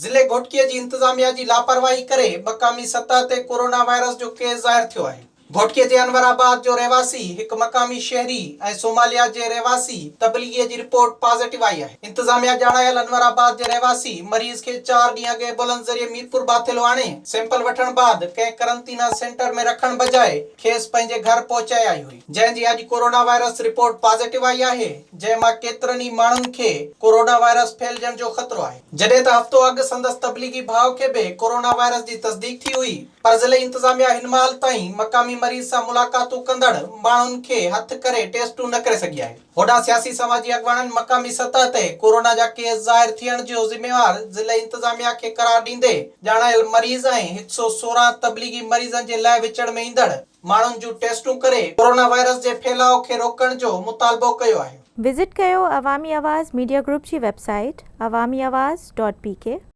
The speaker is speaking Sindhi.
ضلعي گهوٽڪي جي انتظاميا جي لاپرواهي ڪري مقامي سطح تي ڪورونا وائرس جو ڪيس ظاهر ٿيو آهي. گهوٽڪي جي انور آباد جو رهواسي هڪ مقامي شهري ۽ سوماليا جي رهواسي تبليغي جي رپورٽ پازيٽو آئي آهي. انتظاميا ڄاڻايل انور آباد جي رهواسي مريض کي چار ڏينهن اڳ ايمبولنس ذريعي ميرپور باٿيلو آڻي سيمپل وٺڻ بعد ڪنهن قرنطينه سينٽر ۾ رکڻ بجاء کيس پنهنجي گهر پهچائي آئي هئي. جنهن جي اڄ ڪورونا وائرس رپورٽ پازيٽو آئي آهي، جنهن مان ڪيترن ئي ماڻهن کي ڪورونا وائرس ڦهلجڻ جو خطرو آهي. جڏهن ته هفتو اڳ سندس تبليغي ڀاء کي به ڪورونا وائرس جي تصديق ٿي هئي، پر ضلعي انتظاميا هن مهل تائين مقامي مريض سان ملاقاتون ڪندڙ ماڻهن کي هٿ ڪري ٽيسٽون نه ڪري سگهي آهي. هوڏانهن سياسي سماجي اڳواڻن مقامي سطح تي ڪورونا جا ڪيس ظاهر ٿيڻ جو ذميوار ضلعي انتظاميا کي قرار ڏيندي ڄاڻايل مريض ۽ 116 تبليغي مريضن جي لهه وچڙ ۾ ايندڙ ماڻهن جون ٽيسٽون ڪري ڪورونا وائرس جي ڦهلاء کي روڪڻ جو مطالبو ڪيو آهي. وزٽ ڪيو عوامي آواز ميڊيا گروپ جي website Awami Awaz dot P K.